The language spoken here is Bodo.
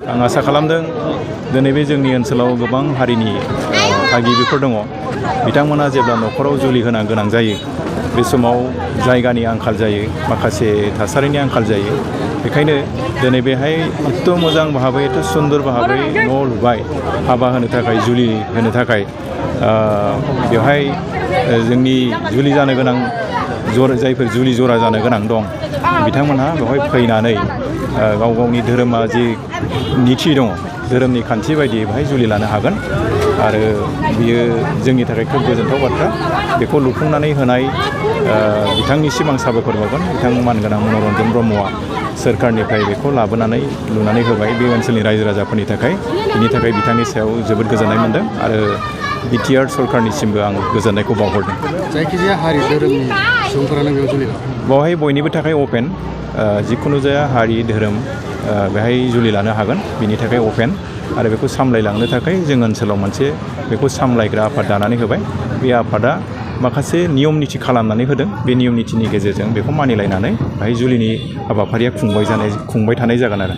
आं आसा खालामदों दिनै बे जोंनि ओनसोलाव गोबां हारिनि थागिबिफोर दङ बिथांमोना जेब्ला न'खराव जुलि गोनां जायो बे समाव जायगानि आंखाल जायो माखासे थासारिनि आंखाल जायो बेखायनो दिनै बेहाय एथ' मोजां भाबै एथ' सुन्दर भाबै न' लुबाय हाबा होनो थाखाय जुलि होनो थाखाय बेवहाय जोंनि जुलि जानो गोनां जायफोर जुलि जरा जानो गोनां दं बिथांमोनहा बेवहाय फैनानै गाव गावनि धोरोमा जि निथि दङ धोरोमनि खान्थि बायदियै बेहाय जुलि लानो हागोन आरो बियो जोंनि थाखाय खोब गोजोनथाव बाथ्रा बेखौ लुफुंनानै होनाय बिथांनिसिम आं साबायखर बावगोन बिथां मानगोनां मनरन्जन ब्रह्मआ सोरखारनिफ्राय बेखौ लाबोनानै लुनानै होबाय बे ओनसोलनि रायजो राजाफोरनि थाखाय बिनि थाखाय बिथांनि सायाव जोबोद गोजोननाय मोनदों आरो बिटिआर सरकारनिसिमबो आं गोजोननायखौ बावहरदों जायखिजाया हारि धोरोमनि सुबुंफोरानो बेयाव जुलि बेवहाय बयनिबो थाखाय अपेन जिखुनु जाया हारि धोरोम बेहाय जुलि लानो हागोन बिनि थाखाय अपेन आरो बेखौ सामलायलांनो थाखाय जों ओनसोलाव मोनसे बेखौ सामलायग्रा आफाद दानानै होबाय बे आफादा माखासे नियम निथि खालामनानै होदों बे नियम निथिनि गेजेरजों बेखौ मानिलायनानै बेहाय जुलिनि हाबाफारिया खुंबाय थानाय जागोन आरो